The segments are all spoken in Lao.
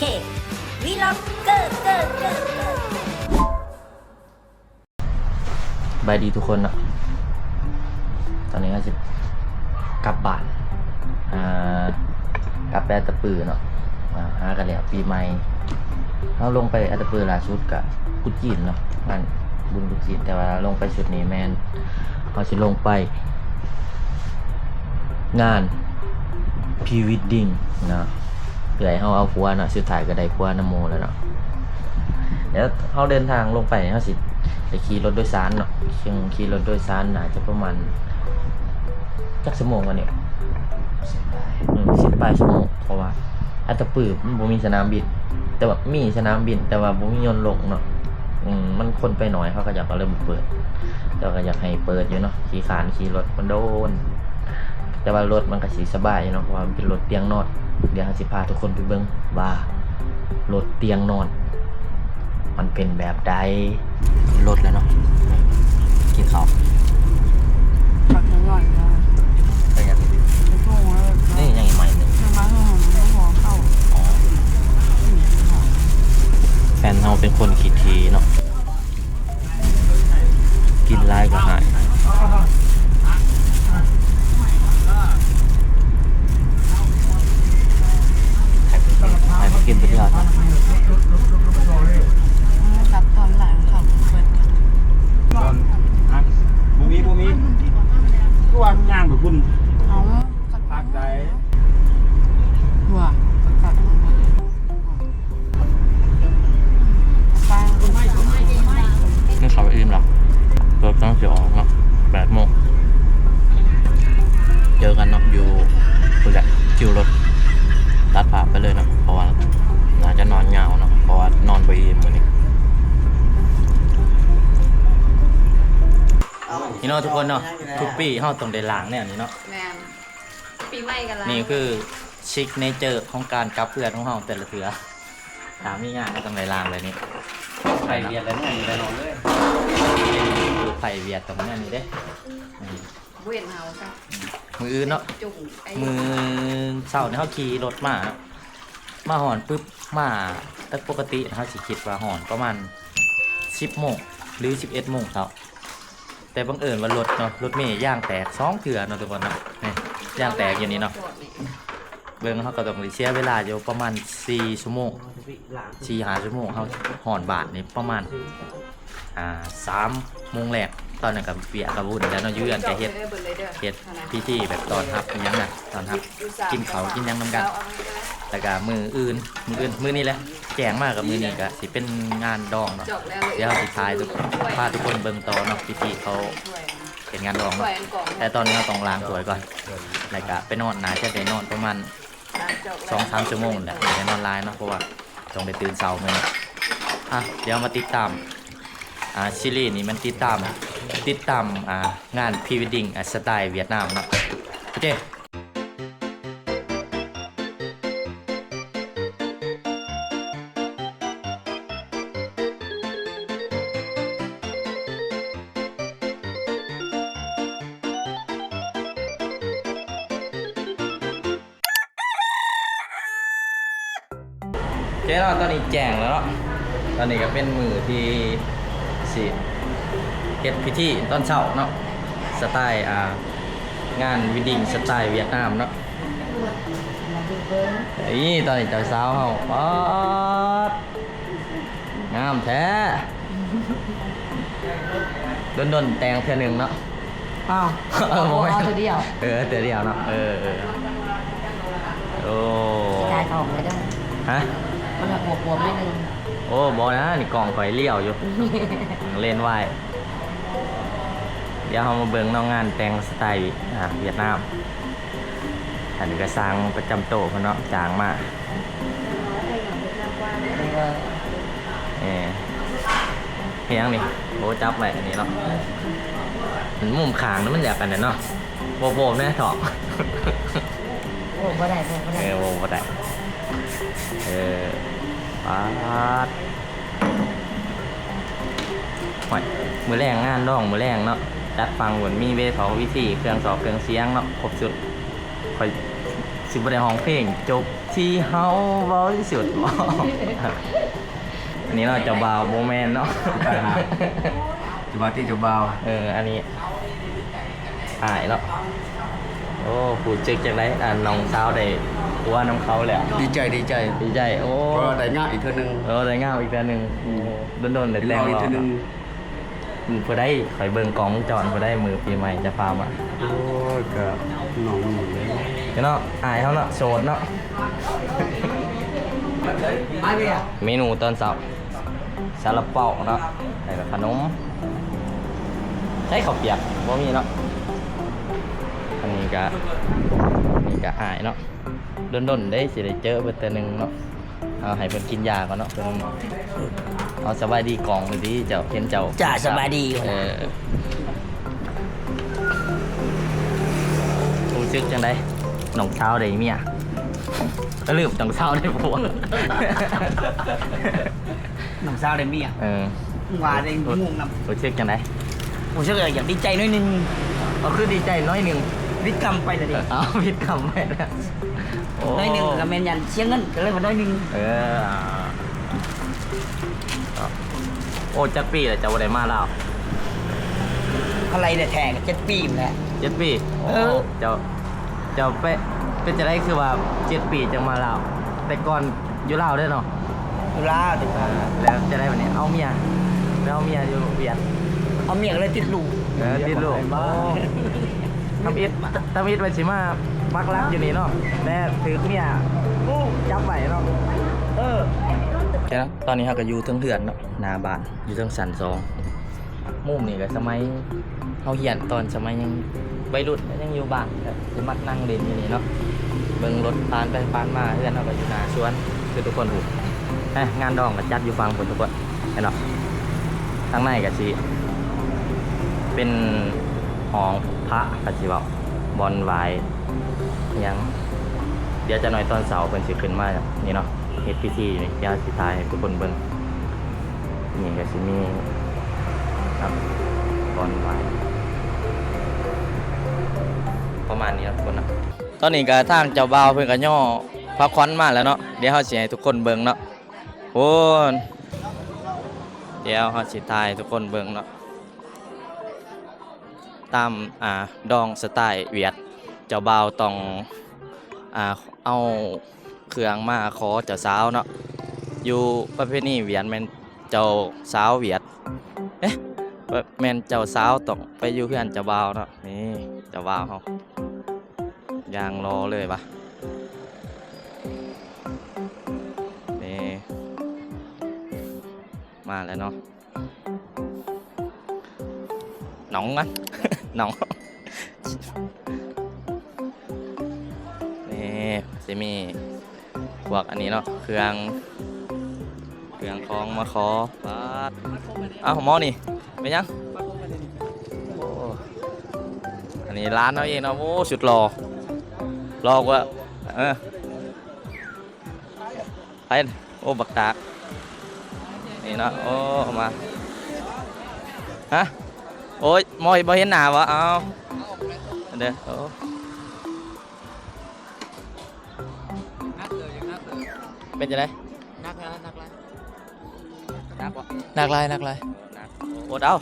สบายดีทุกคนเนาะ ตอนนี้เฮาสิกลับบ้าน อ่า กลับไปอัตตปือเนาะ อ่า หากันแล้วปีใหม่ เฮาลงไปอัตตปือล่าสุดกะกุดจีนเนาะ งานบุญกุดจีน แต่ว่าลงไปชุดนี้แม่น เฮาสิลงไปงานพรีเวดดิ้งเนาะ เอื้อยเฮาเอาผัวเนาะ สุดท้ายก็ได้ผัวนำหมู่แล้วเนาะ เดี๋ยวเฮาเดินทางลงไป เฮาสิไปขี่รถโดยสารเนาะ ซึ่งขี่รถโดยสารน่าจะประมาณ จักชั่วโมงวะเนี่ย อืม สิบปลายชั่วโมง เพราะว่าอัตตปือมันบ่มีสนามบิน แต่ว่ามีสนามบิน แต่ว่าบ่มียนต์ลงเนาะ อืม มันคนไปน้อย เขาก็อยาก ก็เลยบ่เปิด แต่ว่าก็อยากให้เปิดอยู่เนาะ ขี้คร้านขี่รถมันโดน แต่ว่ารถมันก็สิสบายอยู่เนาะ เพราะว่ามันเป็นรถเตียงนอน เดี๋ยวเฮาสิพาทุกคนไปเบิ่งว่ารถเตียงนอน มันเป็นแบบใด ขึ้นรถแล้วเนาะ กินข้าว ผักน้อยๆ นะ เป็นหยัง เป็นพวกว่า นี่ยังอีกไม้หนึ่ง ยังมาเออมันห่อข้าว อ๋อ แฟนเฮาเป็นคนขี้ถี่เนาะ กินหลายก็หาย ให้มันกินไปเทื่อ อืม กลับตอนหลังเขาเปิด ตอน ฮะ บ่มี บ่มี คือว่าย่างไปพุ่น เอา ผักใด หัว ผัก กินข้าวอิ่มแล้ว รถกำลังสิออกเนาะ แปดโมง เจอกันเนาะ อยู่พุ้นแหละ คิวรถ ตัดภาพไปเลยเนาะ เพราะว่าน่าจะนอนยาวเนาะ เพราะว่านอนบ่อิ่มมื้อนี้ พี่น้องทุกคนเนาะ ทุกปีเฮาต้องได้ล้างแนวนี้เนาะ แม่น ปีใหม่ก็ล้าง นี่คือซิกเนเจอร์ของการกลับเฮือนของเฮาแต่ละเทื่อ ถ้ามีงานก็ต้องได้ล้างแบบนี้ ไผเวียดแล้วเนี่ย นี่แหละน้องเอ้ย ไผเวียดต้องแนวนี้เด้ บ่เห็นเฮาซะ มื้ออื่นเนาะ จุ่มไอ้ มื้อเช้านี่เฮาขี่รถมาเนาะ มาฮอดปึบ มา แต่ปกติเฮาสิคิดว่าฮอดประมาณสิบโมง หรือสิบเอ็ดโมงเช้า แต่บังเอิญว่ารถเนาะ รถเมล์ยางแตกสองเทื่อเนาะทุกคนเนาะ นี่ ยางแตกอยู่นี่เนาะ เบิ่ง เฮาก็ต้องได้เสียเวลาอยู่ประมาณสี่ชั่วโมง สี่ห้าชั่วโมง เฮาฮอดบ้านนี่ประมาณ อ่า สามโมงแลง ตอนนั้นก็เวียกก็วุ่นแล้วเนาะ อยู่เฮือนก็เฮ็ด เฮ็ดพิธีแบบต้อนรับอิหยังนะ ต้อนรับกินข้าวกินหยังนำกัน แล้วก็มื้ออื่น มื้ออื่น มื้อนี้แหละ แจ้งมากับมื้อนี้ก็สิเป็นงานดองเนาะ เดี๋ยวเฮาสิถ่ายทุก พาทุกคนเบิ่งต่อเนาะ พิธีเขาเฮ็ดงานดองเนาะ แต่ตอนนี้เฮาต้องล้างถ้วยก่อน แล้วก็ไปนอน น่าจะได้นอนประมาณสองสามชั่วโมงแหละ อย่านอนหลายเนาะ เพราะว่าต้องได้ตื่นเช้ามื้อนี้ อ่ะ เดี๋ยวมาติดตาม อ่า ซีรีส์นี้มันติดตาม ติดตาม อ่า งานพรีเวดดิ้ง อ่า สไตล์เวียดนามเนาะ โอเค โอเคเนาะ ตอนนี้แจ้งแล้วเนาะ ตอนนี้ก็เป็นมื้อที่สิเฮ็ดพิธีตอนเช้าเนาะ สไตล์ อ่า งานเวดดิ้งสไตล์เวียดนามเนาะ นี่ ตอนนี้เจ้าสาวเฮา ป๊าด งามแท้ ดนๆ แต่งเทื่อหนึ่งเนาะ อ้าว เออ บ่แม่น เอาเทื่อเดียว เออ เทื่อเดียวเนาะ เออ เออ โอ้ สิถ่ายทองไว้เด้อ ฮะ มันก็บวมๆ นิดนึง โอ้ บ่นะ นี่กล้องข่อยเลี้ยวอยู่ เลนส์วาย เดี๋ยวเฮามาเบิ่งเนาะ งานแต่งสไตล์ อ่า เวียดนาม อันนี้ก็ช่างประจำโต๊ะเพิ่นเนาะ จ้างมา เออ เฮ็ดหยังนี่ โอ้ จับไว้อันนี้เนาะ มันมุมข้างนี่มันอยากอันนั้นเนาะ โวบๆ แน่เถาะ โอ้ บ่ได้ บ่ บ่ได้ เออ โวบ่ได้ เออ ป๊าด โอ้ย มื้อแลงงานดองมื้อแลงเนาะ จัดฟังบน มีเวทองเวที เครื่องซอกเครื่องเสียงเนาะ ครบชุด ข่อย ຊິບໍ່ໄດ້ຮ້ອງເພງ ຈົບທີ່ເຮົາເວົ້າທີ່ສຸດ. ອັນນີ້ເນາະ ເຈົ້າບ່າວບໍ່ແມ່ນເນາະ ເຈົ້າບ່າວຕິ ເຈົ້າບ່າວ. ເອີ ອັນນີ້ອ້າຍເນາະ. ໂອ້ ຮູ້ສຶກຈັ່ງໃດ ອັນນ້ອງສາວໄດ້ຜົວນຳເຂົາແລ້ວ? ດີໃຈ ດີໃຈ ດີໃຈ. ໂອ້ ເພາະວ່າໄດ້ງາມອີກເທື່ອໜຶ່ງ. ເອີ ໄດ້ງາມອີກເທື່ອໜຶ່ງ. ອືມ ໂອ້ ດົນໆ ໄດ້ແຕ່ງ ລອງອີກເທື່ອໜຶ່ງ. ຜູ້ໃດ ຂ້ອຍເບິ່ງກ້ອງວົງຈອນ ຜູ້ໃດມື້ປີໃໝ່ຈະພາມາ? ໂອ້ຍ ກະນ້ອງໜຸ່ມເດ້ ເນາະ ອ້າຍເຮົາເນາະ ໂສດເນາະ. ເມນູຕອນເຊົ້າ ຊາລາເປົາເນາະ ແລ້ວກະຂະໜົມ. ໃຊ້ເຂົ້າປຽກບໍ່ມີເນາະ. ອັນນີ້ກະ ນີ້ກະອ້າຍເນາະ ດົນໆ ເດ້ຊິໄດ້ເຈີເພິ່ນເທື່ອໜຶ່ງເນາະ. ເອົາໃຫ້ເພິ່ນກິນຢາກ່ອນເນາະ ເພິ່ນ ເອົາສະບາຍດີກ້ອງເພິ່ນຕິ ເຈົ້າ ເຫັນເຈົ້າ ຈ້າ ສະບາຍດີ. ເອີ ຮູ້ສຶກຈັ່ງໃດ ນ້ອງສາວໄດ້ເມຍ? ເອີ ລືມ ນ້ອງສາວໄດ້ຜົວ ນ້ອງສາວໄດ້ເມຍ. ເອີ ວ່າໄດ້ງງນຳ. ຮູ້ສຶກຈັ່ງໃດ? ຮູ້ສຶກຢາກດີໃຈໜ້ອຍໜຶ່ງ. ເອົາ ຄືດີໃຈໜ້ອຍໜຶ່ງ? ວິດກຳໄປລະເດ. ເອົາ ວິດກຳໄປລະ. ໂອ້ ໜ້ອຍໜຶ່ງກະແມ່ນຢ້ານເສຍເງິນ ກະເລີຍວ່າໜ້ອຍໜຶ່ງ. ເອີ ໂອ້ ຈັກປີແລ້ວເຈົ້າບໍ່ໄດ້ມາລາວ? ອາໄລແທ້ໆ ກະເຈັດປີແຫຼະ. ເຈັດປີ? ເອີ ໂອ້ ເຈົ້າ ເຈົ້າໄປ ເປັນຈັ່ງໃດຄືວ່າເຈັດປີຈັ່ງມາລາວ? ແຕ່ກ່ອນ ຢູ່ລາວເດ້ເນາະ? ຢູ່ລາວ. ເອີ ແລ້ວຈັ່ງໃດບາດນີ້ ເອົາເມຍ ໄປເອົາເມຍຢູ່ຫວຽດ? ເອົາເມຍກະເລີຍຕິດລູກ. ເອີ ຕິດລູກ. ໂອ້ ທຳອິດ ທຳອິດວ່າຊິມາປັກຫຼັກຢູ່ນີ້ເນາະ ແຕ່ຖືກເມຍ ໂອ້ ຈັບໄວ້ເນາະ. ເອີ ຕອນນີ້ເຮົາກະຢູ່ເທິງເຮືອນເນາະ ໜ້າບ້ານ ຢູ່ເທິງຊັ້ນສອງ. ມຸມນີ້ກະສະໄໝເຮົາຮຽນ ຕອນສະໄໝຍັງໄວລຸ້ນ ຍັງຢູ່ບ້ານ ກະຊິມັກນັ່ງຫຼິ້ນຢູ່ນີ້ເນາະ ເບິ່ງລົດຜ່ານໄປຜ່ານມາ. ເຮືອນເຮົາກະຢູ່ໜ້າສວນ ຄືທຸກຄົນຮູ້. ເອີ ງານດອງກະຈັດຢູ່ຝັ່ງພຸ້ນທຸກຄົນ ເຫັນບໍ່? ທາງໃນກະຊິເປັນຫ້ອງພະ ກະຊິເວົ້າ ບ່ອນໄຫວ້ຫຍັງ. ດຽວຈັກໜ້ອຍຕອນເຊົ້າເພິ່ນຊິຂຶ້ນມານີ້ເນາະ ເຮັດພິທີຢູ່ນີ້ ດຽວຊິຖ່າຍໃຫ້ທຸກຄົນເບິ່ງ. ນີ້ກະຊິມີ ເນາະ ບ່ອນໄຫວ້ ປະມານນີ້ເນາະ ທຸກຄົນເນາະ. ຕອນນີ້ກະທາງເຈົ້າບ່າວເພິ່ນກະຍໍພະຂວັນມາແລ້ວເນາະ. ດຽວເຮົາຊິໃຫ້ທຸກຄົນເບິ່ງເນາະ ໂອ້ ດຽວເຮົາຊິຖ່າຍໃຫ້ທຸກຄົນເບິ່ງເນາະ. ຕາມ ອ່າ ດອງສະໄຕວຽດ ເຈົ້າບ່າວຕ້ອງ ອ່າ ເອົາເຄື່ອງມາຂໍເຈົ້າສາວເນາະ. ຢູ່ປະເພນີຫວຽດແມ່ນເຈົ້າສາວຫວຽດ ເອະ ແມ່ນເຈົ້າສາວຕ້ອງໄປຢູ່ເຮືອນເຈົ້າບ່າວເນາະ. ນີ້ເຈົ້າບ່າວເຮົາ ຢ່າງຫຼໍ່ເລີຍຫວາ. ນີ້ ມາແລ້ວເນາະ. ໜອງ ໜອງ ນີ້ຊິມີພວກອັນນີ້ເນາະ ເຄື່ອງ ເຄື່ອງຂອງມາຂໍ. ປາດ ເອົ້າ ໝໍນີ້ເປັນຫຍັງ? ໂອ້ ອັນນີ້ຫຼານເຮົາເອງເນາະ. ໂອ້ ສຸດຫຼໍ່ ຫຼໍ່ກວ່າ ເອີ ໃຜ? ໂອ້ ບັກຕາກ ນີ້ເນາະ. ໂອ້ ເອົາມາ ຮະ ໂອ້ຍ ໝໍບໍ່ເຫັນໜ້າຫວາ? ເອົາເດີ. ໂອ້ ເປັນຈັ່ງໃດ? ໜັກ ໜັກຫຼາຍ ໜັກບໍ່? ໜັກຫຼາຍ ໜັກຫຼາຍ ໂອ້ ໜັກ ອົດເອົາ.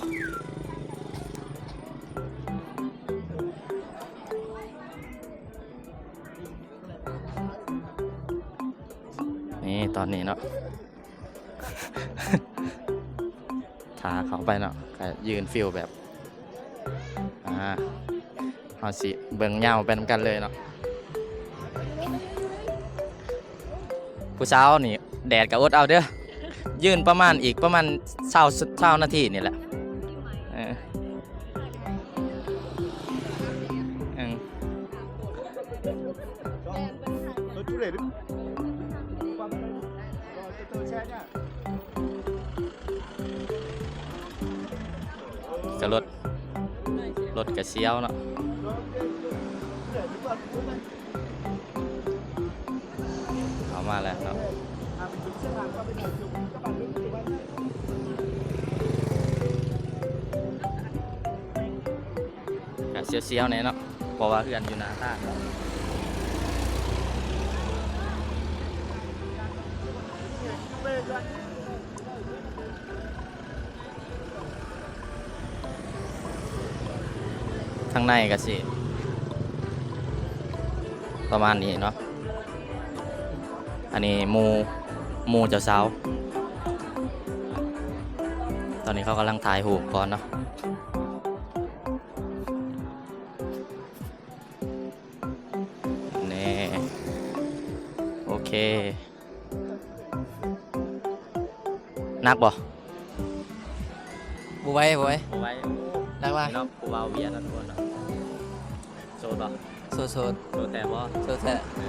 ນີ້ຕອນນີ້ເນາະ ຖ້າເຂົ້າໄປເນາະ ກະຢືນຟິວແບບ ອ່າ ເຮົາຊິເບິ່ງຍາວໄປນຳກັນເລີຍເນາະ. ຜູ້ສາວນີ້ແດດກະອົດເອົາເດີ ຢືນປະມານ ອີກປະມານຊາວ ຊາວນາທີນີ້ແຫຼະ. ເອີ ເອີ ຈະລົດ ລົດກະສຽວເນາະ. ເຂົ້າມາແລ້ວເນາະ ກະສຽວໆແດ່ເນາະ ເພາະວ່າເຮືອນຢູ່ໜ້າທາງເນາະ. ທາງໃນກໍຊິປະມານນີ້ເນາະ. ອັນນີ້ໝູ່ ໝູ່ເຈົ້າສາວ ຕອນນີ້ເຂົາກຳລັງຖ່າຍຮູບກ່ອນເນາະ. ນີ້ ໂອເຄ. ໜັກບໍ່? ບໍ່ໄຫວ ບໍ່ໄຫວ ບໍ່ໄຫວ. ໂອ້ ໜັກຫຼາຍເນາະ ຜູ້ບ່າວຫວຽດເນາະ ທຸກຄົນເນາະ. ໂສດບໍ່? ໂສດ ໂສດ. ໂສດແທ້ບໍ່? ໂສດແທ້. ເອີ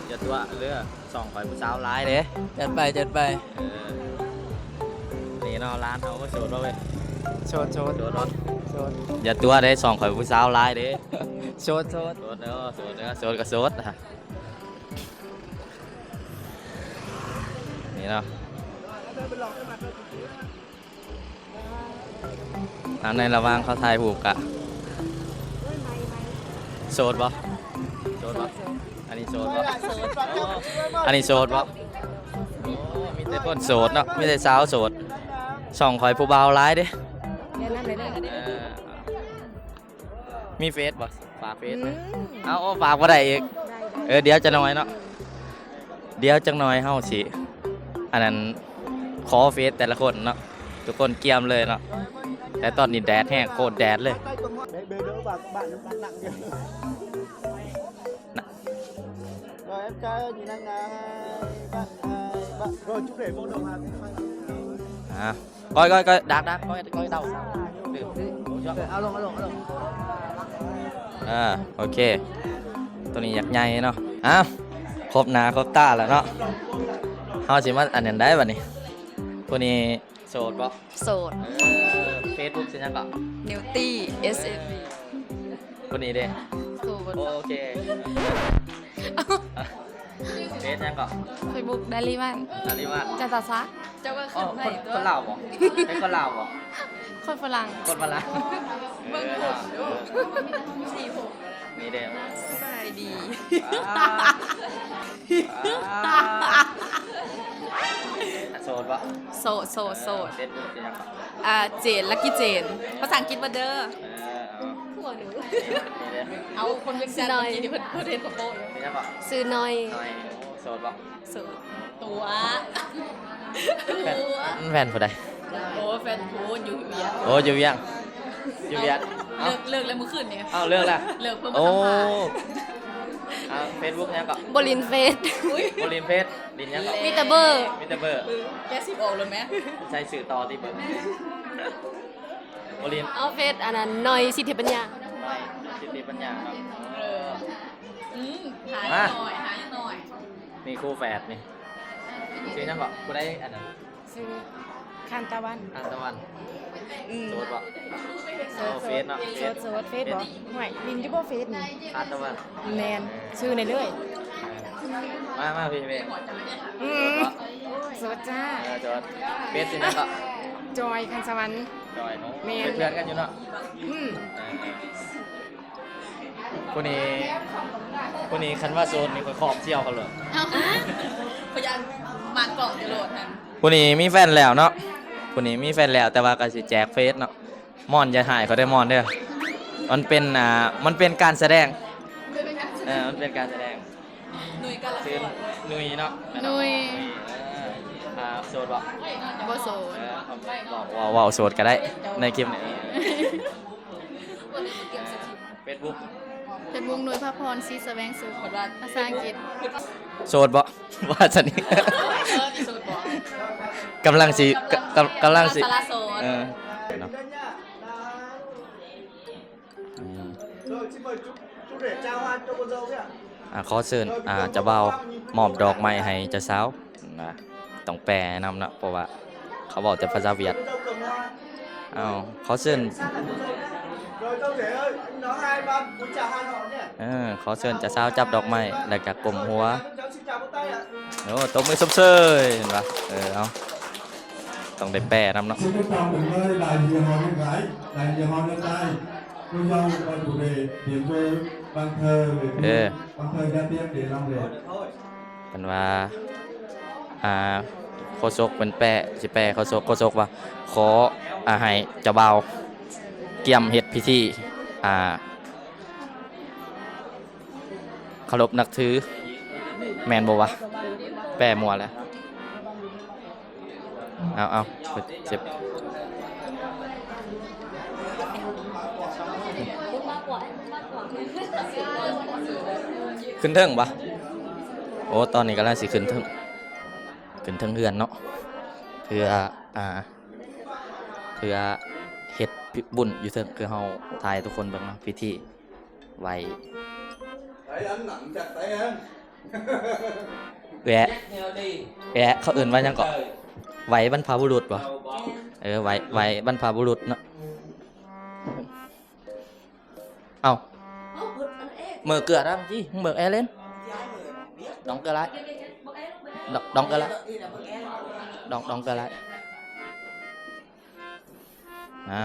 ຢ່າຕົວະເດີ ຊ່ອງຂ້ອຍຜູ້ສາວຫຼາຍເດ້. ຈັດໄປ ຈັດໄປ. ເອີ ນີ້ເນາະ ຫຼານເຮົາໂສດບໍ່ເວີຍ? ໂສດ ໂສດ ໂສດບໍ່? ໂສດ. ຢ່າຕົວະເດ້ ຊ່ອງຂ້ອຍຜູ້ສາວຫຼາຍເດ້. ໂສດ ໂສດ. ໂສດເດີ ໂສດເດີ ໂສດກໍໂສດ. ນີ້ເນາະ ອັນໃນລະຫວ່າງເຂົາຖ່າຍຮູບກະ ໂສດບໍ່? ໂສດບໍ່? ອັນນີ້ໂສດບໍ່? ອັນນີ້ໂສດບໍ່? ໂອ້ ມີແຕ່ຄົນໂສດເນາະ ມີແຕ່ສາວໂສດ. ຊ່ອງຂ້ອຍຜູ້ບ່າວຫຼາຍເດ້. ແນະນຳໄດ້ເດີ. ເອີ ມີເຟສບໍ່? ຝາກເຟສ. ອືມ ເອົາ ເອົາ ຝາກບໍ່ໄດ້ອີກ. ໄດ້ ໄດ້. ເອີ ດຽວຈັກໜ່ອຍເນາະ ດຽວຈັກໜ່ອຍເຮົາຊິ ອັນນັ້ນ ຂໍເຟສແຕ່ລະຄົນເນາະ ທຸກຄົນກຽມເລີຍເນາະ. ແຕ່ຕອນນີ້ແດດແຮງ ໂຄດແດດເລີຍ. ອ່າ ກ້ອຍ ກ້ອຍ ກ້ອຍ ດັກ ດັກ ກ້ອຍ ກ້ອຍ ເດົາ ເອົາລົງ ເອົາລົງ ເອົາລົງ. ອ່າ ໂອເຄ ໂຕນີ້ຢາກໃຫຍ່ເນາະ. ເອົ້າ ຄົບໜ້າຄົບຕາແລ້ວເນາະ ເຮົາຊິມາອັນນັ້ນໄດ້ບັດນີ້. ຜູ້ນີ້ໂສດບໍ່? ໂສດ. ເອີ ເຟສບຸກຊື່ຫຍັງເກາະ? ນິວຕີ ເອສ ເອ ບີ. ຜູ້ນີ້ເດ້? ໂສດ. ໂອເຄ. ເຟສຫຍັງເກາະ? ເຟສບຸກ ດາລີວັນ ດາລີວັນ ຈັນຕາຊາ. ເຈົ້າກໍຂຶ້ນໃໝ່ຕົວະ. ຄົນລາວບໍ່? ເປັນຄົນລາວບໍ່? ຄົນຝຣັ່ງ. ຄົນຝຣັ່ງ. ເບິ່ງຜົມດູ ເອີ ສີຜົມ. ນີ້ເດ້ ສະບາຍດີ. ອ່າ ອ່າ ໂສດບໍ່? ໂສດ ໂສດ ໂສດ. ເຟສບຸກຊື່ຫຍັງເກາະ? ອ່າ ເຈນ ລັກກີ້ເຈນ. ພາສາອັງກິດເບິດເດີ. ເອີ ເອົາ ເອົາ ຄົນວຽງຈັນເມື່ອກີ້ນີ້ເພິ່ນ ເພິ່ນເຫັນເຂົາໂພສຢູ່. ຊື່ຫຍັງເກາະ? ຊື່ໜ້ອຍ. ໜ້ອຍ. ໂອ້ ໂສດບໍ່? ໂສດ. ຕົວະ ຕົວະ. ແຟນຜູ້ໃດ? ໂອ້ ແຟນຜູ້ຢູ່ວຽງ. ໂອ້ ຢູ່ວຽງ ຢູ່ວຽງ. ເອົ້າ ເລີກ ເລີກແລ້ວມື້ຄືນນີ້. ເອົ້າ ເລີກແລ້ວ. ເລີກເພິ່ນມາສຳພາດ. ໂອ້ ອ່າ ເຟສບຸກຫຍັງເກາະ? ບໍ່ຫຼິ້ນເຟສ. ບໍ່ຫຼິ້ນເຟສ ຫຼິ້ນຫຍັງເກາະ? ມີແຕ່ເບີ ມີແຕ່ເບີ. ແກະຊິບອອກໂລດແມ. ໃສ່ຊື່ຕໍ່ຕິເບີ. ບໍ່ຫຼິ້ນ. ເອົາເຟສອັນນັ້ນ ໜ້ອຍ ສິດທິປັນຍາ. ໜ້ອຍ ສິດທິປັນຍາເນາະ. ເອີ ອືມ ຫາໜ້ອຍ ຫາໜ້ອຍ. ນີ້ຄູ່ແຝດນີ້ ຊື່ຫຍັງເກາະ? ຜູ້ໃດອັນນັ້ນ? ຊື່ ຄານຕາວັນ. ຄານຕາວັນ. ອືມ ໂສດບໍ່? ໂສດ. ເອົາເຟສເນາະ. ເຟສ ໂສດ ເຟສບໍ່? ຫ້ວຍ ຫຼິ້ນຢູ່ບໍ່ເຟສນີ້? ຄານຕາວັນ. ແມ່ນ. ເອີ ຊື່ໃນເລີຍ. ເອີ ມາ ມາພີ່ແມ່. ອືມ ໂສດຈ້າ. ເອີ ໂສດ. ເຟສຊື່ຫຍັງເກາະ? ຈອຍ ຄານສະຫວັນ. ຈອຍເນາະ. ແມ່ນ. ເປັນເພື່ອນກັນຢູ່ເນາະ. ອືມ ເອີ. ຜູ້ນີ້ ຜູ້ນີ້ຄັນວ່າໂສດນີ້ຂ້ອຍຄອບສ່ຽວເຂົາໂລດ. ເອົ້າ ພະຍານມາກ້ອງຢູ່ໂລດຫັ້ນ. ຜູ້ນີ້ມີແຟນແລ້ວເນາະ ຜູ້ນີ້ມີແຟນແລ້ວ ແຕ່ວ່າກໍຊິແຈກເຟສເນາະ. ມ່ອນ ຢ່າຮ້າຍເຂົາເດີມ່ອນເດີ. ມັນເປັນ ອ່າ ມັນເປັນການສະແດງ. ເອີ ມັນເປັນການສະແດງ. ນຸຍກາລະ ຊື່ນຸຍເນາະ. ນຸຍ. ເອີ ອ່າ ໂສດບໍ່? ບໍ່ໂສດ. ເອີ ເວົ້າ ເວົ້າ ເວົ້າໂສດກໍໄດ້ໃນຄລິບນີ້. ເຟສບຸກ ເຟສບຸກ ນຸຍພາພອນ ສີສະແຫວງສຸກ. ພາສາອັງກິດ. ໂສດບໍ່? ວ່າຊັ້ນນີ້. ເອີ ນີ້ໂສດບໍ່? ກຳລັງຊິ ກຳ ກຳລັງຊິ ເອີ ເນາະ. ອືມ ອ່າ ຂໍເຊີນ ອ່າ ເຈົ້າບ່າວມອບດອກໄມ້ໃຫ້ເຈົ້າສາວນະ. ຕ້ອງແປໃຫ້ນຳເນາະ ເພາະວ່າເຂົາເວົ້າແຕ່ພາສາຫວຽດ. ເອົາ ຂໍເຊີນ ເອີ ຂໍເຊີນເຈົ້າສາວຈັບດອກໄມ້ ແລ້ວກໍກົ້ມຫົວ. ໂອ້ ຕົບມືຊົມເຊີຍ ເຫັນປະ? ເອີ ເອົາ ຕ້ອງໄດ້ແປນຳເນາະ. Ê, ເພິ່ນວ່າ ອ່າ ໂຄສົກເພິ່ນແປ ຊິແປໂຄສົກ ໂຄສົກວ່າ ຂໍ ອາ ໃຫ້ເຈົ້າບ່າວກຽມເຮັດພິທີ ອາ ເຄົາລົບນັບຖື ແມ່ນບໍ່ວະ? ແປມົວແລ້ວ. ເອົາ ເອົາ ເຈັບ ຂຶ້ນເທິງບໍ່? ໂອ້ ຕອນນີ້ກຳລັງຊິຂຶ້ນເທິງ ຂຶ້ນເທິງເຮືອນເນາະ ເພື່ອ ອ່າ ເພື່ອເຮັດບຸນຢູ່ເທິງ ຄືເຮົາຖ່າຍໃຫ້ທຸກຄົນເບິ່ງເນາະ ພິທີໄຫວ້ ແອະ ແອະ ເຂົາເອີ້ນວ່າຫຍັງເກາະ? ໄຫວ້ບັນພະບຸລຸດບໍ່? ເອີ ໄຫວ້ ໄຫວ້ບັນພະບຸລຸດເນາະ. ເອົ້າ ເໝີເກືອດາມັນຈີ ເໝີແອເລນ ດອງເກືອຫຼາຍ ດອງເກືອຫຼາຍ ດອງ ດອງເກືອຫຼາຍ. ອ່າ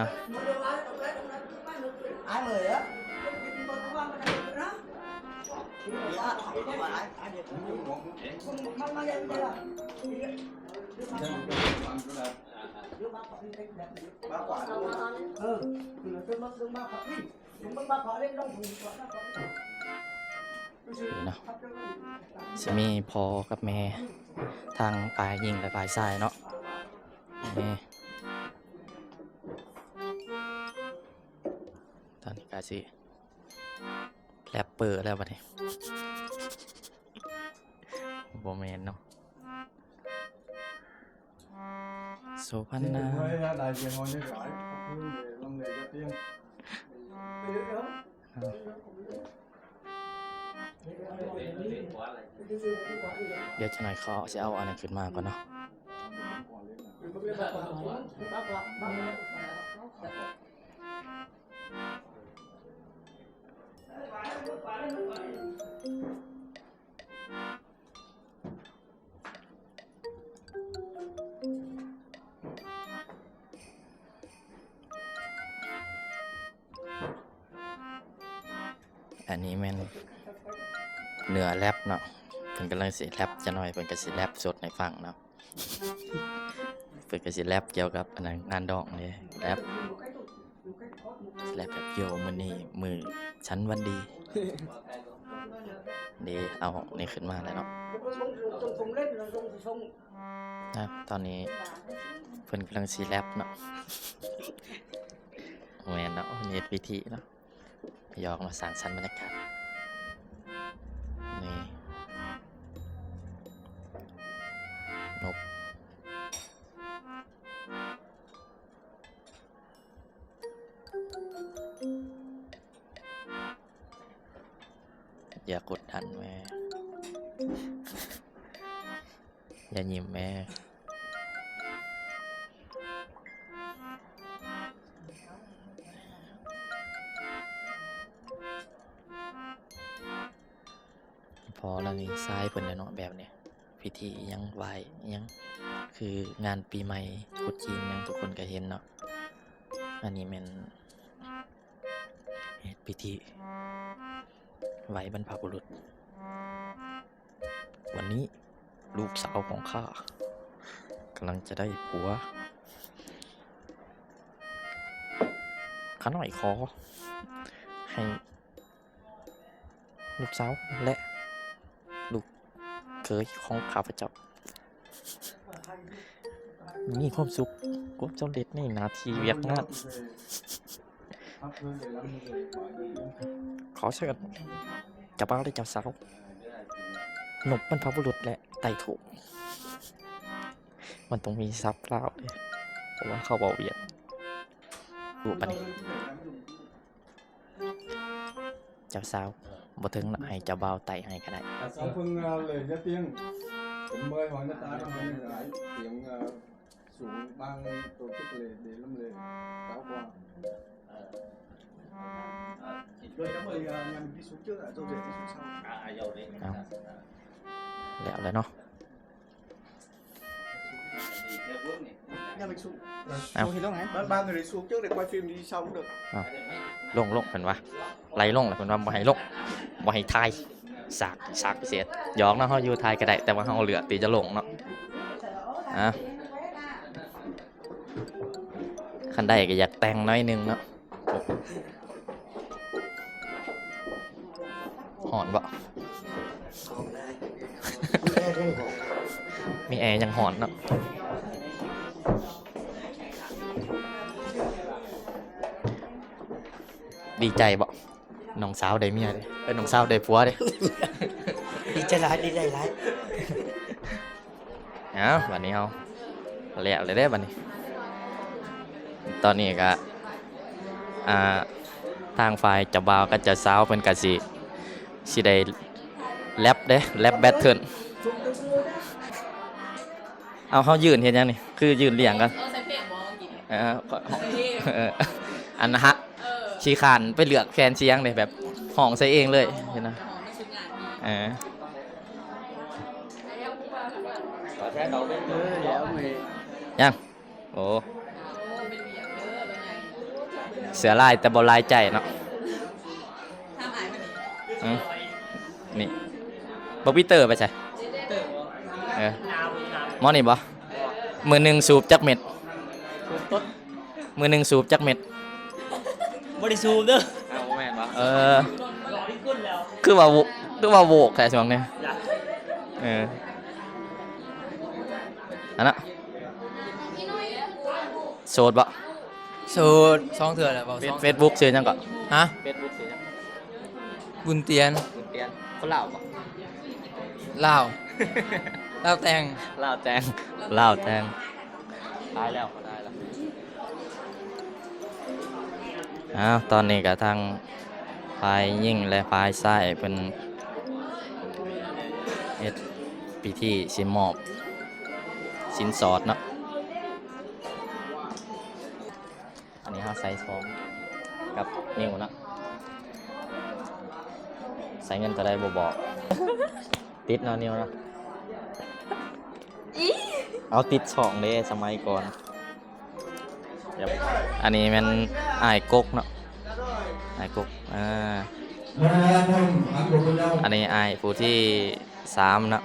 ນີ້ເນາະ ຊິມີພໍ່ກັບແມ່ ທາງຝ່າຍຍິງ ແລະ ຝ່າຍຊາຍເນາະ. ນີ້ ຕອນນີ້ກະຊິແຣັບເປີແລ້ວບັດນີ້ ບໍ່ແມ່ນເນາະ. ໂສພັນນາ ດຽວຈັກໜ້ອຍຂໍຊິເອົາອັນນັ້ນຂຶ້ນມາກ່ອນເນາະ. ອັນນີ້ແມ່ນເນື້ອແຣັບເນາະ ເພິ່ນກຳລັງຊິແຣັບ ຈັກໜ້ອຍເພິ່ນກະຊິແຣັບສົດໃຫ້ຟັງເນາະ. ເພິ່ນກະຊິແຣັບກ່ຽວກັບອັນນັ້ນ ງານດອງເດ້ ແຣັບ ແຣັບແບບ ໂຢ ມື້ນີ້ມື້ສັນວັນດີ ເດ້ ເອົານີ້ຂຶ້ນມາແລ້ວເນາະ. ນະ ຕອນນີ້ເພິ່ນກຳລັງຊິແຣັບເນາະ ແມ່ນເນາະ ເຮັດພິທີເນາະ ຢອກມາສ້າງສັນບັນຍາກາດ ນີ້ ນົບ ຢ່າກົດດັນແມ່ ຢ່າຍິ້ມແມ່. ພໍແລ້ວນີ້ ຊາຍເພິ່ນແຫຼະເນາະ ແບບນີ້ ພິທີອີ່ຫຍັງ ໄຫວ້ອີ່ຫຍັງ ຄືງານປີໃໝ່ ກຸດຈີນຫຍັງ ທຸກຄົນກະເຫັນເນາະ. ອັນນີ້ແມ່ນເຮັດພິທີໄຫວ້ບັນພະບຸລຸດ. ວັນນີ້ລູກສາວຂອງຂ້າກຳລັງຈະໄດ້ຜົວ. ຂ້ານ້ອຍຂໍໃຫ້ລູກສາວ ແລະ ລູກເຂີຍຂອງຂ້າພະເຈົ້າ ມີຄວາມສຸກ ຄວາມສຳເລັດໃນໜ້າທີ່ວຽກງານ. ຂໍເຊີນເຈົ້າບ່າວ ແລະ ເຈົ້າສາວ ນົບບັນພະບຸລຸດ ແລະ ໄຕ່ໂທ. ມັນຕ້ອງມີສັບລາວເດ້ ເພາະວ່າເຂົາເວົ້າຫວຽດ. ຮູ້ປະນີ້? ເຈົ້າສາວ ບໍ່ເຖິງລະ ໃຫ້ເຈົ້າບ່າວໄຕ່ໃຫ້ກະໄດ້. Sao phương, à, lễ gia tiên, cũng mời hỏi người ta, hỏi người ta, tiếng, à, xuống ban tổ chức lễ để làm lễ cáo quà. Rồi, à, nhà mình đi xuống trước, à, dâu rể đi xuống sau. ເອົາ ແລ້ວແຫຼະເນາະ. Nhà mình xuống. Áo. Xuống thì lúc này. Ba, ba người đấy xuống trước để quay phim đi sau cũng được. ເອົາ ລົງ ລົງ ເພິ່ນວ່າ ໄລ່ລົງແລ້ວ ເພິ່ນວ່າບໍ່ໃຫ້ລົງ ບໍ່ໃຫ້ຖ່າຍ ສາກ ສາກພິເສດ. ຫຍອກເນາະ ເຮົາຢູ່ຖ່າຍກະໄດ້ ແຕ່ວ່າເຮົາເລືອກທີ່ຈະລົງເນາະ. ເອົາ ອ່ະ ຄັນໄດ້ກໍຢາກແຕ່ງໜ້ອຍໜຶ່ງເນາະ. ຮ້ອນບໍ່? ມີແອຍັງຮ້ອນເນາະ. ດີໃຈບໍ່? ນ້ອງສາວໄດ້ເມຍເດ້ ເອີ ນ້ອງສາວໄດ້ຜົວເດ້. ດີໃຈຫຼາຍ ດີໃຈຫຼາຍ. ເອົາ ບັດນີ້ເຮົາແລ້ວແລ້ວເດ້ບັດນີ້. ຕອນນີ້ກະ ອ່າ ທາງຝ່າຍເຈົ້າບ່າວກັບເຈົ້າສາວເພິ່ນກະຊິ ຊິໄດ້ແຣັບເດ້ ແຣັບແບັດເທິນ. ເອົາ ເຮົາຢືນເຮັດຫຍັງນີ້? ຄືຢືນລ້ຽງກັນ. ເອີ ໃສ່ເພງບໍ່? ເອີ ເອີ ອັນນະ ຊິຂ້ານໄປເລືອກແຜ່ນສຽງເດ້ ແບບຮ້ອງໃສ່ເອງເລີຍ ເຫັນນະ. ເອີ ຍັງ ໂອ້ ເສືອຫຼາຍແຕ່ບໍ່ຫຼາຍໃຈເນາະ. ອື ນີ້ ບັກປີເຕີໄປໃສ? ເອີ ໝໍນີ້ບໍ່? ມື້ໜຶ່ງສູບຈັກເມັດ? ມື້ໜຶ່ງສູບຈັກເມັດ? ບໍ່ໄດ້ສູບເດີ. ອ້າວ ບໍ່ແມ່ນບໍ່? ເອີ ຄືວ່າໂວ ຄືວ່າໂວກແທ້ຊ່ວງນີ້. ເອີ ອັນນະ ໂສດບໍ່? ໂສດສອງເທື່ອແລ້ວ. ເຟສ ເຟສບຸກຊື່ຫຍັງເກາະ? ຮະ? ເຟສບຸກຊື່ຫຍັງ? ບຸນຕຽນ. ບຸນຕຽນ ຄົນລາວບໍ່? ລາວ ລາວແຕ່ງ ລາວແຕ່ງ ລາວແຕ່ງ. ຕາຍແລ້ວ ຕາຍແລ້ວ. ອ້າວ ຕອນນີ້ກະທັງຝ່າຍຍິງ ແລະ ຝ່າຍຊາຍເພິ່ນເຮັດພິທີຊິມອບສິນສອດເນາະ. ອັນນີ້ເຮົາໃສ່ຊອງກັບນິ້ວເນາະ. ໃສ່ເງິນເທົ່າໃດບໍ່ບອກ. ຕິດເນາະ ນິ້ວເນາະ. ເອົາ ຕິດຊອງເດ້ ສະໄໝກ່ອນ. ອັນນີ້ແມ່ນອ້າຍກົກເນາະ ອ້າຍກົກ. ອ່າ ອັນນີ້ອ້າຍຜູ້ທີສາມເນາະ.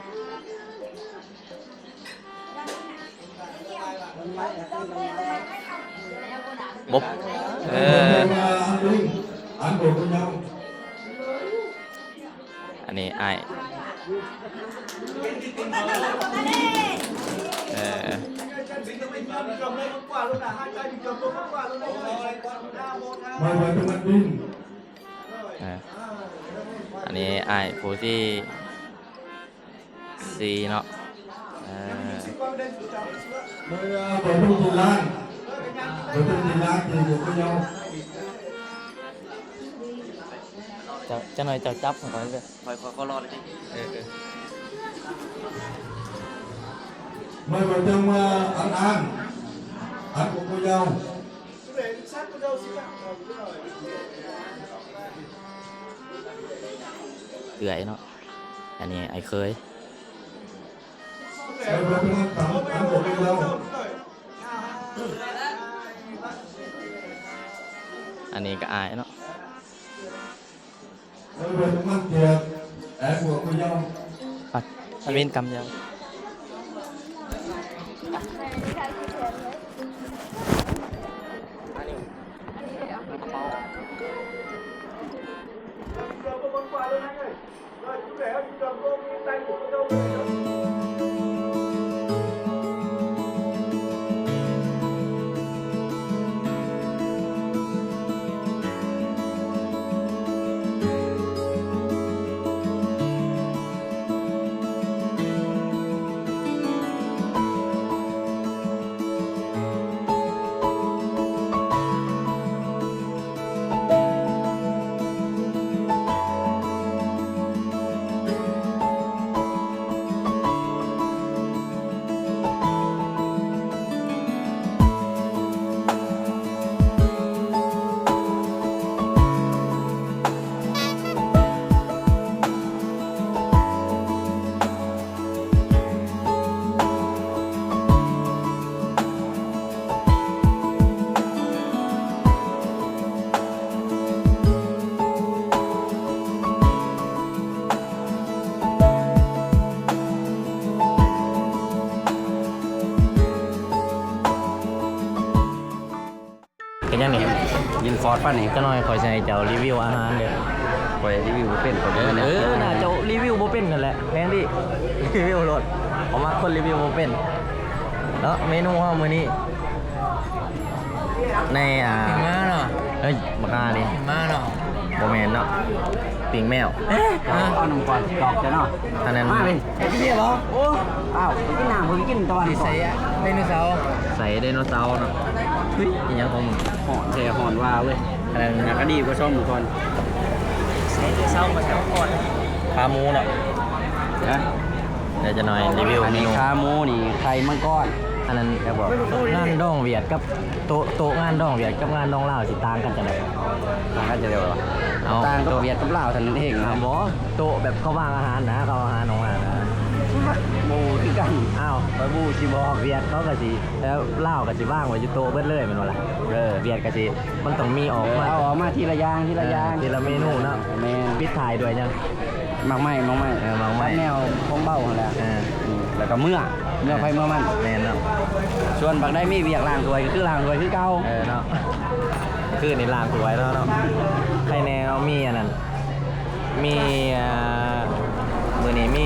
ບົບ ເອີ ອັນນີ້ອ້າຍ ເອີ ເອີ ອັນນີ້ອ້າຍຜູ້ທີ ສີ່ເນາະ. ເອີ ເຈົ້າ ຈັກໜ້ອຍເຈົ້າຈັບໃຫ້ຂ້ອຍເດີ. ຂ້ອຍ ຂ້ອຍ ຂ້ອຍລໍເລີຍຕິ. ເອີ ເອີ ເອື້ອຍເນາະ. ອັນນີ້ອ້າຍເຂີຍ. ອັນນີ້ກໍອ້າຍເນາະ. ປັດ ມັນເປັນກຳດຽວ. ເຮັດຫຍັງນີ້? ກິນຟອດປານນີ້. ຈັກໜ່ອຍຂ້ອຍຊິໃຫ້ເຈົ້າຣີວິວອາຫານເດີ້. ຂ້ອຍຣີວິວບໍ່ເປັນ ຂ້ອຍບໍ່ແມ່ນ. ເອີ ໜ້າເຈົ້າຣີວິວບໍ່ເປັນຫັ້ນແຫຼະ. ແມ່ນຕິ ຣີວິວໂລດ. ຂ້ອຍມັກຄົນຣີວິວບໍ່ເປັນເນາະ. ເມນູເຮົາມື້ນີ້ ໃນ ອ່າ ປີ້ງໝາເນາະ. ເອີຍ ບັກຫ່ານີ້ ປີ້ງໝາເນາະ. ບໍ່ແມ່ນເນາະ ປີ້ງແມວ. ເອີ ເອົານ້ຳກ່ອນ ຈອກເຈົ້າເນາະ. ອັນນັ້ນ ມາເວີຍ ໄປກິນເບຍບໍ່? ໂອ້ ອ້າວ ໄປກິນນ້ຳ ໄປກິນຕາເວັນກ່ອນ. ໃສ່ໄດໂນເສົາ ໃສ່ໄດໂນເສົາເນາະ. ເຮີ້ຍ ອີຫຍັງຂອງມຶງ? ຮ້ອນແທ້ຮ້ອນວ່າເວີຍ. ອັນນັ້ນ ໜ້າກະດີກວ່າຊ່ອງມື້ກ່ອນ. ໃສ່ໄດໂນເສົາມາແຊວກ່ອນ. ຂາໝູເນາະ. ຮະ? ດຽວຈັກໜ່ອຍຣີວິວເມນູ. ອັນນີ້ຂາໝູນີ້ໄຂ່ມັງກອນ. ອັນນັ້ນ ແລ້ວບໍ່ ງານດອງຫວຽດກັບໂຕະ ໂຕະງານດອງຫວຽດກັບງານດອງລາວຊິຕ່າງກັນຈັ່ງໃດ? ຕ່າງກັນຈັ່ງໃດວະ? ເອົາ ຕ່າງກັບຫວຽດກັບລາວເທົ່ານັ້ນເອງນະ. ບໍ່ ໂຕະແບບເຂົາວາງອາຫານນະ ເຂົາເອົາອາຫານອອກມານະ. ບໍ່ຄືກັນ. ອ້າວ ຂ້ອຍບໍ່ຮູ້ຊິບອກ. ຫວຽດເຂົາກະຊິ ແລ້ວລາວກະຊິວາງໄວ້ຢູ່ໂຕະເບິດເລີຍແມ່ນບໍ່ລະ? ເອີ ຫວຽດກະຊິ ມັນຕ້ອງມີອອກມາ ເອີ ເອົາອອກມາທີລະຢ່າງ ທີລະຢ່າງ ເອີ ທີລະເມນູເນາະ. ແມ່ນ. ປິດທ້າຍດ້ວຍຫຍັງ? ໝາກໄມ້ ໝາກໄມ້ ເອີ ໝາກໄມ້ ແນວຂອງເບົາຫັ້ນແຫຼະ. ເອີ ອືມ ແລ້ວກໍເມືອ ເມືອໃຜເມືອມັນ. ແມ່ນເນາະ. ສ່ວນບັກໃດມີວຽກລ້າງຖ້ວຍ ກໍຄືລ້າງຖ້ວຍຄືເກົ່າ. ເອີເນາະ ຄືນີ້ລ້າງຖ້ວຍແລ້ວເນາະ. ໃຄແນ່ເນາະ ມີອັນນັ້ນ ມີ ເອີ ມື້ນີ້ມີ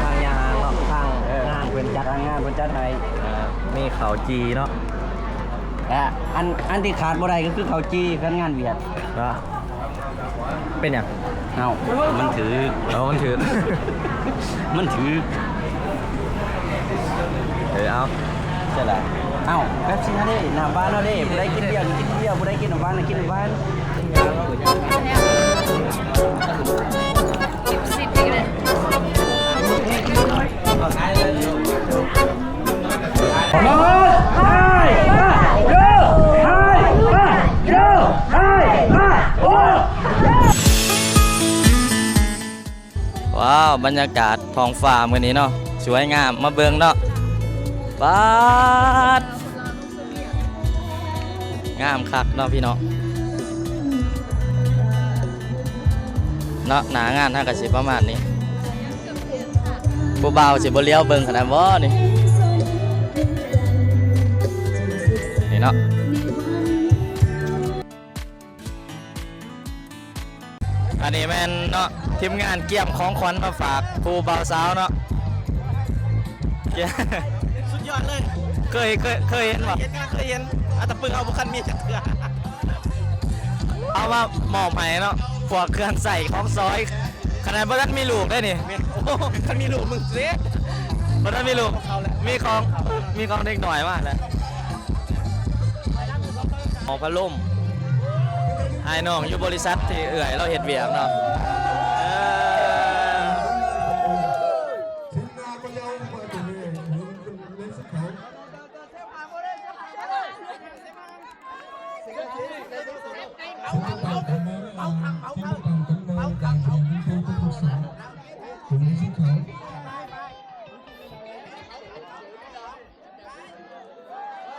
ທາງຍານາງເນາະ ທາງ ເອີ ງານເພິ່ນຈັດ ທາງງານເພິ່ນຈັດໃຫ້. ເອີ ມີເຂົ້າຈີ່ເນາະ. ແລະ ອັນ ອັນທີ່ຂາດບໍ່ໄດ້ກໍຄືເຂົ້າຈີ່ ຄັນງານຫວຽດເນາະ. ເປັນຫຍັງ? ເອົ້າ ມັນຖືກ. ເອົາ ມັນຖືກ ມັນຖືກ. ເອີ ເອົາ ໃຊ່ລະ. ເອົ້າ ເປັບຊີເຮົາເດ້ ນ້ຳຫວານເຮົາເດ້. ຜູ້ໃດກິນເບຍກໍກິນເບຍ ຜູ້ໃດກິນນ້ຳຫວານກໍກິນນ້ຳຫວານ. ວ້າວ ບັນຍາກາດທ້ອງຟ້າມື້ນີ້ເນາະ ສວຍງາມ ມາເບິ່ງເນາະ. ປາດ ງາມຄັກເນາະພີ່ນ້ອງເນາະ. ໜ້າງານເຮົາກໍຊິປະມານນີ້. ຜູ້ບ່າວຊິບໍ່ຫຼຽວເບິ່ງຂະໜາດບໍ່ນີ້? ນີ້ເນາະ. ອັນນີ້ແມ່ນເນາະ ທີມງານກຽມຂອງຂວັນມາຝາກຄູ່ບ່າວສາວເນາະ. ສຸດຍອດເລີຍ. ເຄີຍ ເຄີຍ ເຄີຍເຫັນບໍ່? ເຫັນ ເຄີຍເຫັນ. ອັດຕະປຶງເຮົາບໍ່ຄັນມີຈັກເທື່ອ. ເອົາມາມອບໃຫ້ເນາະ ພວກເຄື່ອງໃຊ້ຂອງສອຍ. ຂະໜາດບໍ່ທັນມີລູກໄດ໋ນີ້. ແມ່ນ. ໂອ້ ຄັນມີລູກມຶງເສຍ. ບໍ່ທັນມີລູກ ມີຂອງ ມີຂອງເດັກນ້ອຍມາແລ້ວ. ໝໍ້ພັດລົມ ອ້າຍນ້ອງຢູ່ບໍລິສັດທີ່ເອື້ອຍລາວເຮັດວຽກເນາະ. ເອີ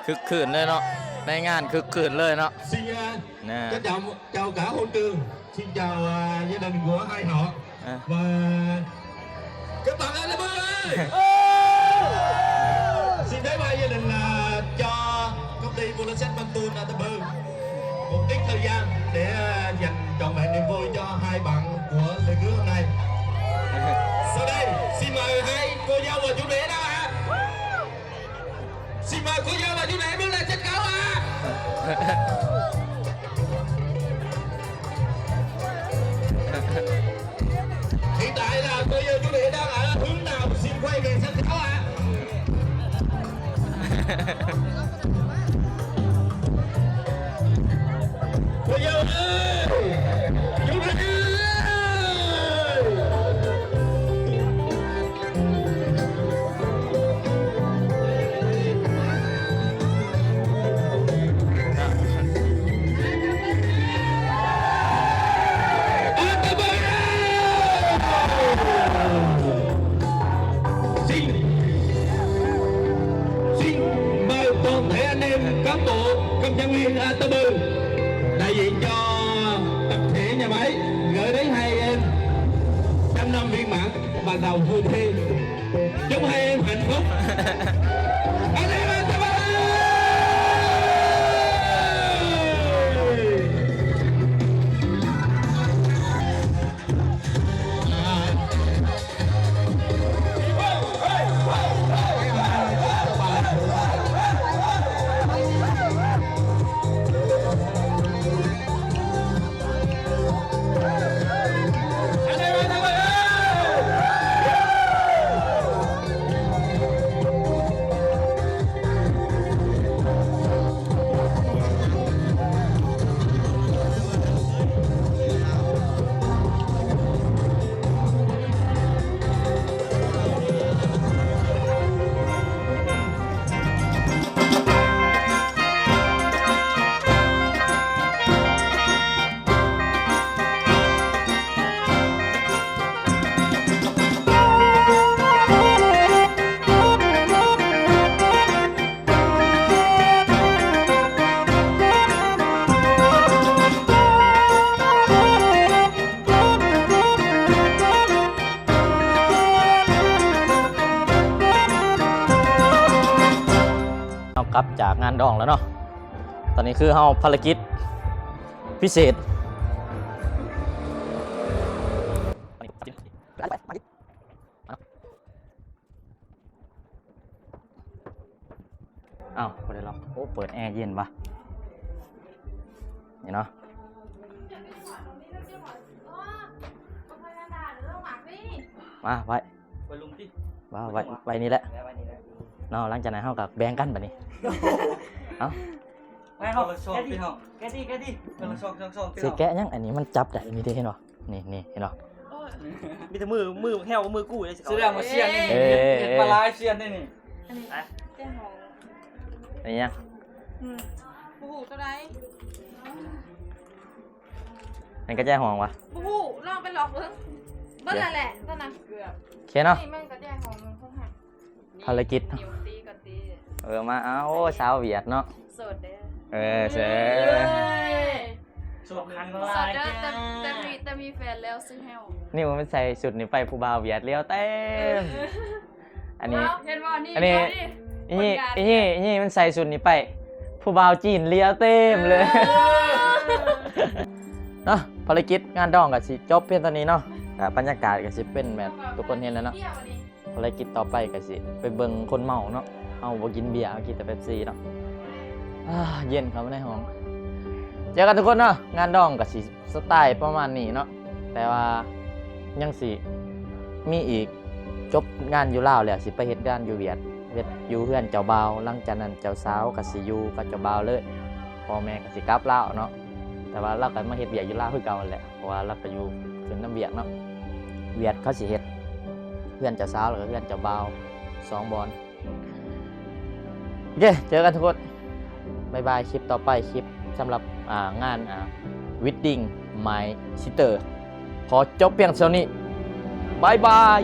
ຄຶກຄື້ນເລີຍເນາະ ໃນງານຄຶກຄື້ນເລີຍເນາະ. Xin, à, nè, trân trọng chào cả hội trường. Xin chào, à, gia đình của hai họ. À. Và các bạn ơi, các bạn ơi. Xin phép hai gia đình, à, cho công ty Pulacet Mantul Atabu một ít thời gian để, à, dành trọn vẹn niềm vui cho hai bạn của lễ cưới hôm nay. Sau đây, xin mời hai cô dâu và chú rể đó ạ. Xin mời cô dâu và chú rể bước lên sân khấu ạ. Hiện tại là cô dâu chú rể đang ở hướng nào, xin quay về sân khấu ạ. Cô dâu ơi, chú rể ơi. 大diện cho tập thể nhà máy gửi đến hai em trăm năm viên mãn và giàu vui thêm. Chúc hai em hạnh phúc. Anh em ơi, chúc hai em. ກັບຈາກງານດອງແລ້ວເນາະ ຕອນນີ້ຄືເຮົາພາລະກິດພິເສດ ອ້າວ ບໍ່ໄດ້ລັອກ. ໂອ້ ເປີດແອເຢັນວ່າ ນີ້ເນາະ. ມາໄວ້ ໄວ້ລຸ່ມຕິ ວ່າໄວ້ ໄວ້ນີ້ແຫຼະ ໄວ້ນີ້ແຫຼະເນາະ. ຫຼັງຈາກນັ້ນເຮົາກໍແບ່ງກັນບັດນີ້. ເອົ້າ ໄປເຮົາ ຄົນລະຊ່ອງພີ່ນ້ອງ ແກະຕິ ແກະຕິ ຄົນລະຊ່ອງ ຊ່ອງ ຊ່ອງ ຊິແກະຫຍັງ? ອັນນີ້ມັນຈັບໄດ້ ນີ້ເດ້ ເຫັນບໍ່? ນີ້ ນີ້ ເຫັນບໍ່? ໂອ້ຍ ມີແຕ່ມື ມືແຫ້ວມືກູ້ເດ້. ສະແດງວ່າຊຽນນີ້ ເອີ ເຮັດ ເຮັດມາຫຼາຍຊຽນເດ້ນີ້. ອັນນີ້ແຈ້ງຫອງ ອັນນີ້ຫຍັງ? ອືມ ບໍ່ຮູ້ຕົວໃດ. ແມ່ນກະແຈຫອງຫວາ? ບໍ່ຮູ້ ລອງໄປລອກເບິ່ງ. ເບິດແລ້ວແຫຼະຕອນນັ້ນ ເກືອບ. ໂອເຄເນາະ ນີ້ແມ່ນກະແຈຫອງຂອງເຮົາ. ພາລະກິດ ເອີ ມາ ເອົາ ໂອ້ ສາວຫວຽດເນາະ. ໂສດເດີ. ເອີ ໂສດ. ໂສດຄັນຫຼາຍ ໂສດເດີ ແຕ່ ແຕ່ມີ ແຕ່ມີແຟນແລ້ວຊື່ແຫ້ວ. ນີ້ມັນໃສ່ຊຸດນີ້ໄປ ຜູ້ບ່າວຫວຽດຫຼຽວເຕັມ. ອັນນີ້ ເຫັນບໍ່? ນີ້ ອັນນີ້ ນີ້ ອີ່ນີ້ ອີ່ນີ້ມັນໃສ່ຊຸດນີ້ໄປ ຜູ້ບ່າວຈີນຫຼຽວເຕັມເລີຍ. ເອີ ເນາະ ພາລະກິດງານດອງກໍຊິຈົບພຽງເທົ່ານີ້ເນາະ. ກໍບັນຍາກາດກໍຊິເປັນແບບທຸກຄົນເຫັນແລ້ວເນາະ. ພາລະກິດຕໍ່ໄປກໍຊິໄປເບິ່ງຄົນເມົາເນາະ. ເຮົາບໍ່ກິນເບຍ ເຮົາກິນແຕ່ເປັບຊີເນາະ. ອາ ເຢັນເຂົ້າມາໃນຫ້ອງ. ເຈີກັນທຸກຄົນເນາະ. ງານດອງກໍຊິສະໄຕປະມານນີ້ເນາະ ແຕ່ວ່າຍັງຊິມີອີກ. ຈົບງານຢູ່ລາວແລ້ວ ຊິໄປເຮັດງານຢູ່ຫວຽດ ເຮັດຢູ່ເຮືອນເຈົ້າບ່າວ. ຫຼັງຈາກນັ້ນເຈົ້າສາວກໍຊິຢູ່ກັບເຈົ້າບ່າວເລີຍ ພໍ່ແມ່ກໍຊິກັບລາວເນາະ. ແຕ່ວ່າລາວກໍມາເຮັດວຽກຢູ່ລາວຄືເກົ່າຫັ້ນແຫຼະ ເພາະວ່າລາວກໍຢູ່ຂຶ້ນນຳຫວຽດເນາະ. ຫວຽດເຂົາຊິເຮັດເຮືອນເຈົ້າສາວ ແລ້ວກໍເຮືອນເຈົ້າບ່າວສອງບ່ອນ. ໂອເຄ ເຈີກັນທຸກຄົນ ບາຍບາຍ. ຄລິບຕໍ່ໄປ ຄລິບສຳລັບ ອ່າ ງານ ອ່າ Wedding My Sister ຂໍຈົບພຽງເທົ່ານີ້ ບາຍບາຍ.